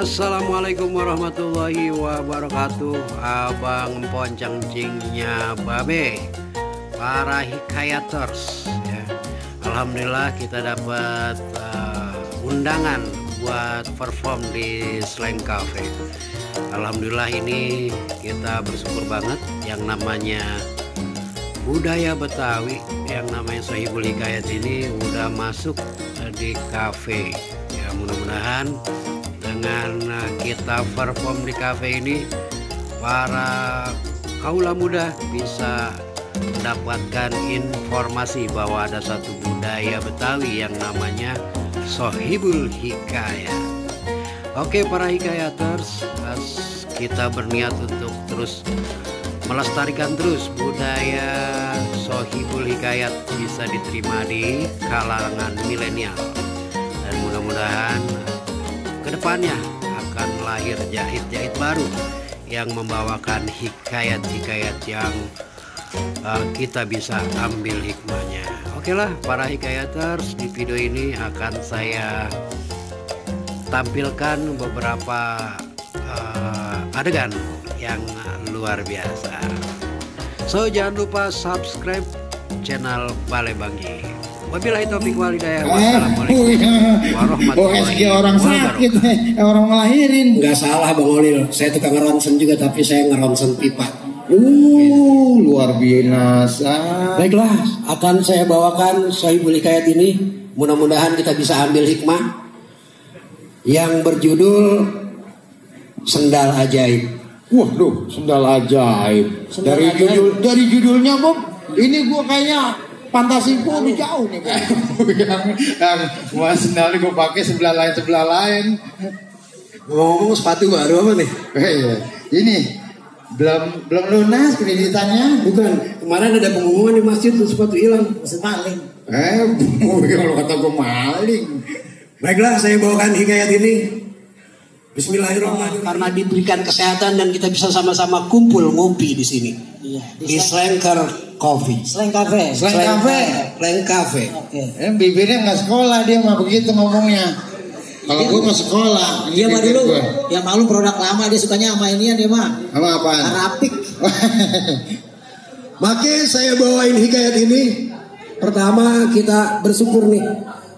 Assalamualaikum warahmatullahi wabarakatuh. Abang Poncang Cingnya Babe, para hikayaters ya. Alhamdulillah kita dapat undangan buat perform di Slang Cafe. Alhamdulillah ini kita bersyukur banget, yang namanya budaya Betawi, yang namanya Sohibul Hikayat ini udah masuk di cafe ya. Mudah-mudahan dengan kita perform di cafe ini, para kaula muda bisa mendapatkan informasi bahwa ada satu budaya Betawi yang namanya Sohibul Hikayat. Oke para hikayaters, kita berniat untuk terus melestarikan terus budaya Sohibul Hikayat bisa diterima di kalangan milenial, dan mudah-mudahan kedepannya akan lahir jahit-jahit baru yang membawakan hikayat-hikayat yang kita bisa ambil hikmahnya. Oke lah para hikayaters, di video ini akan saya tampilkan beberapa adegan yang luar biasa. So jangan lupa subscribe channel Balai Banggi. Wabillahi taufiq wal hidayah. Wassalamualaikum warahmatullahi orang sakit, orang melahirin. Nggak salah Bang Olil, saya tukang ngeronsen juga, tapi saya ngeronsen pipa. Luar biasa. Baiklah, akan saya bawakan Sohibul Hikayat ini. Mudah-mudahan kita bisa ambil hikmah yang berjudul Sendal Ajaib. Waduh, sendal ajaib. Dari judulnya Bob, ini gua kayaknya fantasi gua lebih jauh nih. Yang sendal gua pakai sebelah lain. Ngomong sepatu baru apa nih? Ini belum lunas kreditannya. Bukan, kemarin ada pengumuman di masjid tuh sepatu hilang, masih maling. Kalau kata gua maling. Baiklah, saya bawakan hikayat ini. Bismillahirrahmanirrahim. Karena diberikan kesehatan dan kita bisa sama-sama kumpul ngopi di sini. Iya, di Slang Coffee. Slang Cafe. Oke. Bibirnya nggak sekolah, dia mah begitu ngomongnya. Kalau gue mah sekolah. Dia mah dulu ya malu produk lama, dia sukanya sama inian dia mah. Sama apaan? Arapik. Makanya saya bawain hikayat ini. Pertama kita bersyukur nih,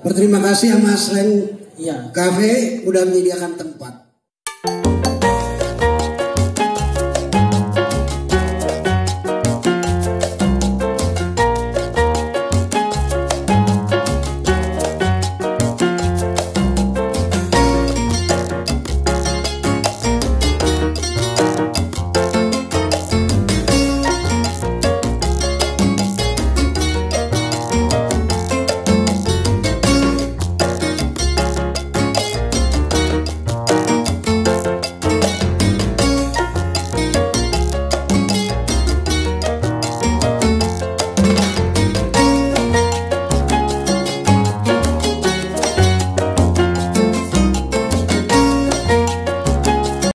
berterima kasih sama Slang Cafe udah menyediakan tempat.